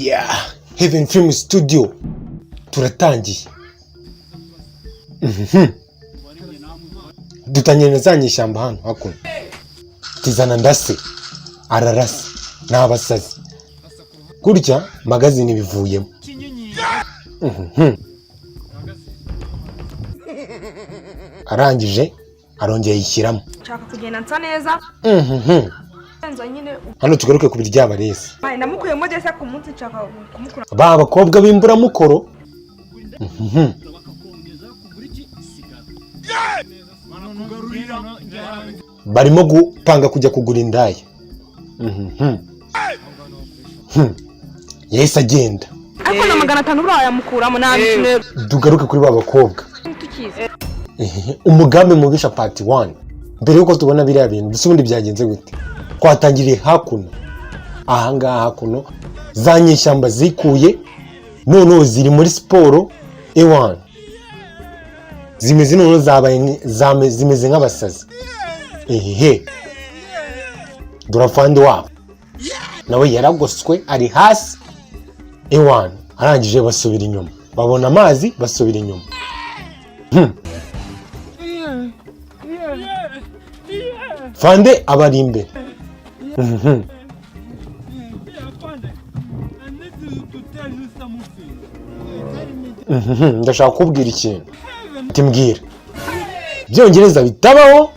Yeah, Heaven Film Studio, turatangiye. Dutangiye na za nyeshyamba hano hakuno. Tizana ndase, ararasa ni abasazi gutya, magazine bivuyemo. Arangije arongera yishyiramo. Nshaka kugenda nsa neza. Nza nyine. Hano tugaruke ku biryabarezi. Namukuyemo desa ku munsi, nshaka kumukura. Ba bakobwa b'imburamukoro. Barimo gupanga kujya kugura indaya. Yahise agenda. Ariko na 500 buriya yamukuramo nta mikino. Tugaruke kuri ba bakobwa. Tukizi. Umugambi mubisha part 1. Mbere yuko tubona biriya bintu, mbese ubundi byagenze gute? Twatangiriye hakuno, ahangaha hakuno za nyeshyamba zikuye, noneho ziri muri siporo ewan, zimeze noneho zabaye zimeze nk'abasazi. Ehehe, dore afande wabo nawe yaragoswe, ari hasi ewan. Arangije basubira inyuma, babona amazi, basubira inyuma. Fande abari imbere. Ndashaka kukubwira ikintu. Ati mbwira. Ibyongereza bitabaho.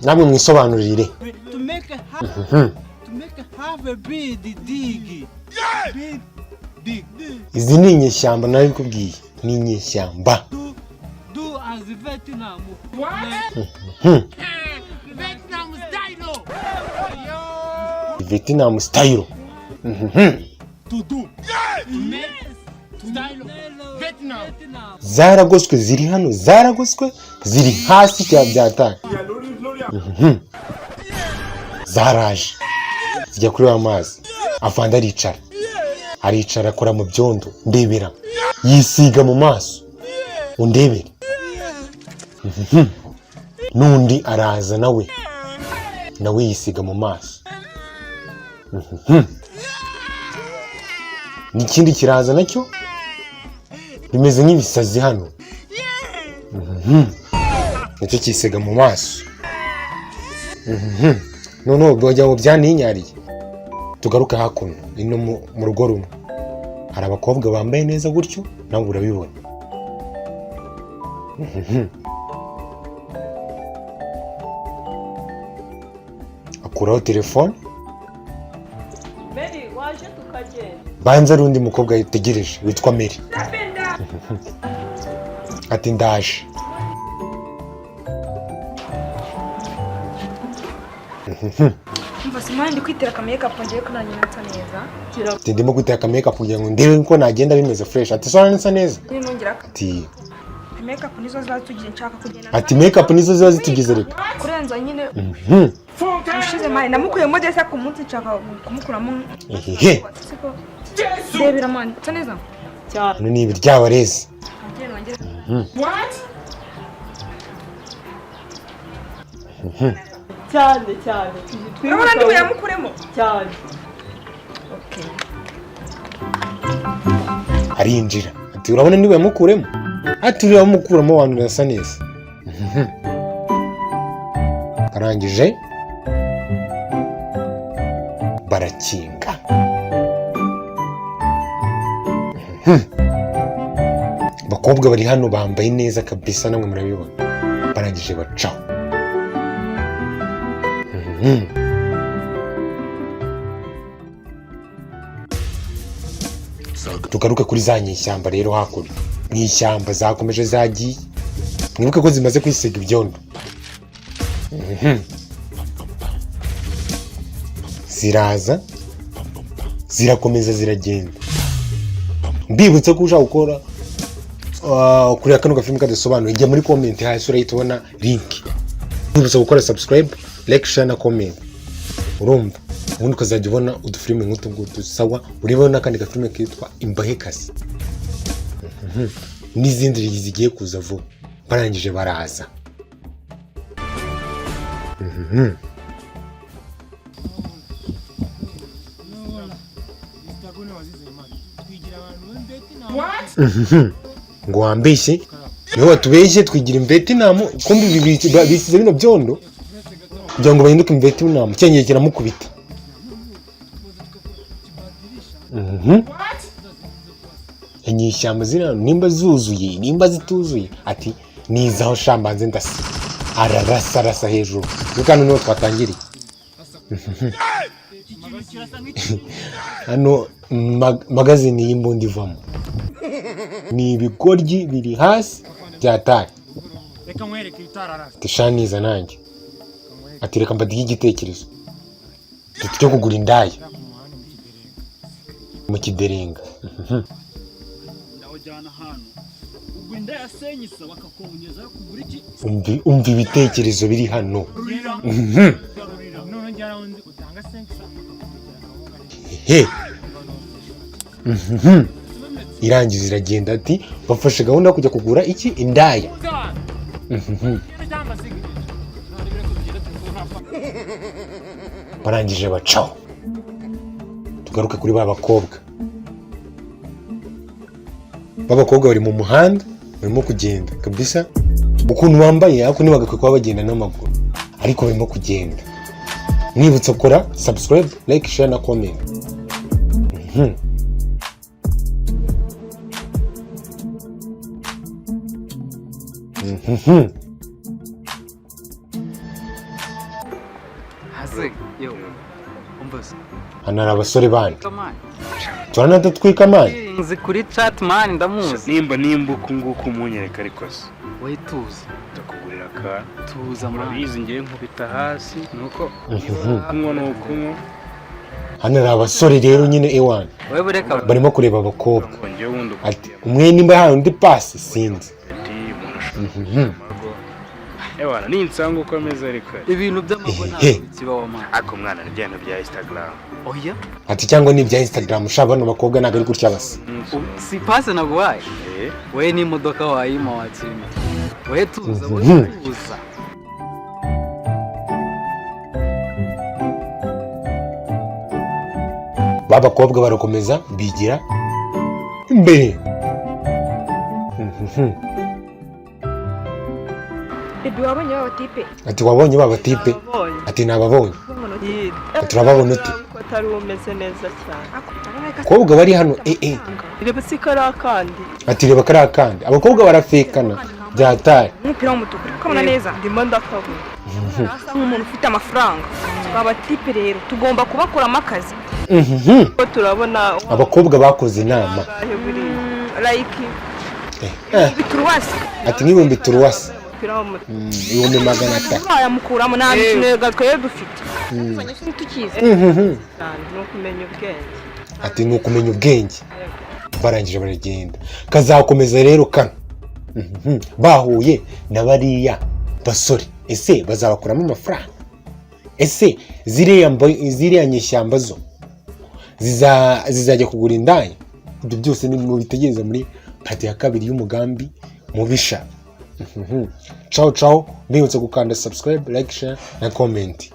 Namwe mwisobanurire. Izi ni inyeshyamba, nabikubwiye, ni inyeshyamba. Vietnam style. Zaragoswe, ziri hano, zaragoswe, ziri hasi cya byataka. Zaraje zijya kuri wa mazi. Afande aricara, aricara, akora mu byondo, ndebera, yisiga mu maso, undebere. N'undi araza nawe, nawe yisiga mu maso. N'ikindi kiraza nacyo bimeze nk'ibisazi hano. Nacyo cyisiga mu maso. Noneho wagira ngo byaninyariye. Tugaruke hakuno ino mu rugo rumwe hari abakobwa bambaye neza gutyo, nawe urabibona. Akuraho telefone. Mary, waje tukagenda. Banza ari undi mukobwa yitegereje witwa Mary. Ati ndaje. Umva simani, ndi kwitera aka makeup ngiye ko nanjye nsa neza. Ati ndimo kwitera aka makeup kugira ngo ndebe ko nagenda bimeze fresh. Ati sora nsa neza. Nyine nongera. Ati Makeup nizo ziba zitugize, nshaka kugenda. Ati makeup nizo ziba zitugize reka. Kurenza nyine. Ushize mani namukuyemo desa ku munsi, nshaka kumukuramo. Ehehe. Siko ndebera mani, nsa neza. Cyane. Hano ni ibiryabarezi. Nongere nongere. Cyane cyane. Urabona ndi buyamukuremo. Cyane. Okay. Arinjira. Ati urabona niba yamukuremo? Ati uriya mukuramo abantu birasa neza. Arangije barakinga. Abakobwa bari hano bambaye neza kabisa, namwe murabibona. Barangije bacaho. Tugaruke kuri za nyeshyamba rero hakuno mu ishyamba, zakomeje zagiye. Mwibuke ko zimaze kwisiga ibyondo. Ziraza, zirakomeza, ziragenda. Mbibutse ko ushaka gukora kureba kano gafilmu kadasobanuye, jya muri comment hasi urahita ubona link. Mbibutse gukora subscribe, like, share na comment. Urumva ubundi ukazajya ubona udufilime nk'utu ngutu. Sawa, urebe n'akandi gafilime kitwa Imbahekasi n'izindi zigiye kuza vuba. Barangije baraza. Ngo wambeshye, niwe watubeshye, twigira imvetinam. Kumbi ibi bisize bino byondo kugira ngo bahinduke imvetinam. Cyengeye kiramukubita. Inyeshyamba ziri hano, nimba zuzuye, nimba zituzuye, ati nizaho shambanze ndasa. Ararasa, arasa hejuru. Kuko hano niho twatangiriye. Hano magazine y'imbunda ivamo, ni ibigoryi biri hasi byataye. Reka nkwereke ibitararasa. Ati shaniza nanjye, ati reka mbadiye igitekerezo cyo kugura indaya mu kiderenga. Ndawujyana ahantu ugura inda yasenyisa, bakakongeza kugura iki? Umva ibitekerezo biri hano. Rurira, rurira. None njyana aho nzi utanga senkisa, bakakutekera akawunga. He. Irangiza iragenda, ati bafashe gahunda yo kujya kugura iki? Indaya. Barangije bacaho. Tugaruke kuri ba bakobwa. Ba bakobwa bari mu muhanda, barimo kugenda kabisa. Ukuntu bambaye, ariko ntibagakwiye kuba bagenda n'amaguru, ariko barimo kugenda. Mwibutsa kora subscribe, like, share na comment. Hasi yo, umva se. Hano hari abasore bandi. Man. Turanatutwika, man. Nzi kuri chat, man, ndamuzi. Nimba uku nguku umunyereka, ariko se Wowe tuza. Ndakugurira akantu. Tuza, man. Urabizi, ngewe nkubita hasi. Nuko Kunywa ni ukunywa. Hano hari abasore rero nyine, ewana. Wowe bureka. Barimo kureba abakobwa. Ngo ngewe wundi Ati umwe nimba yahaye undi pasi, sinzi. ati umuntu ashobora amago, ewana, ninsanga uko ameze ariko. Ibintu by'amago Ehe. ntabwo bikibaho, man. Ariko mwana, ni bya bintu bya Instagram. Oya. Ati cyangwa ni ibya Instagram ushaka, bano bakobwa ntabwo ari gutya basa. Si pase naguhaye? Eh. Wowe n'imodoka wayima wakirimo. Wowe tuza, wowe tuza. Ba bakobwa barakomeza bigira imbere. Baby, wabonye ba batipe? Ati wabonye ba batipe? Nababonye. Ati nababonye. Yitwa. Ati urababona ute? Ko atari we umeze neza cyane. Abakobwa bari hano Reba, si kariya kandi? Ati reba kariya kandi, abakobwa barafekana byataye. Umupira w'umutuku, uri kubona neza? Ndimo ndakabona. Asa nk'umuntu ufite amafaranga. Aba batipe rero tugomba kubakuramo akazi. Ko turabona. Abakobwa bakoze inama. Angahe buriya? Like Eh, bituruwasi. Ati nk'ibihumbi turuwasi. Umupira w'umutuku. 300,000. Wayamukuramo, nta mikino rega twebwe dufite tukizi. Cyane, ni ukumenya ubwenge. Ati ni ukumenya ubwenge. Barangije baragenda, kazakomeza rero kano. Bahuye na bariya basore, ese bazabakuramo amafaranga? Ese ziriya nyeshyamba zo zizajya kugura indaya? Ibyo byose ni mu bitegereza muri part ya kabiri y'umugambi mubisha. Ciao ciao, mbibutsa gukanda subscribe, like, share na comment.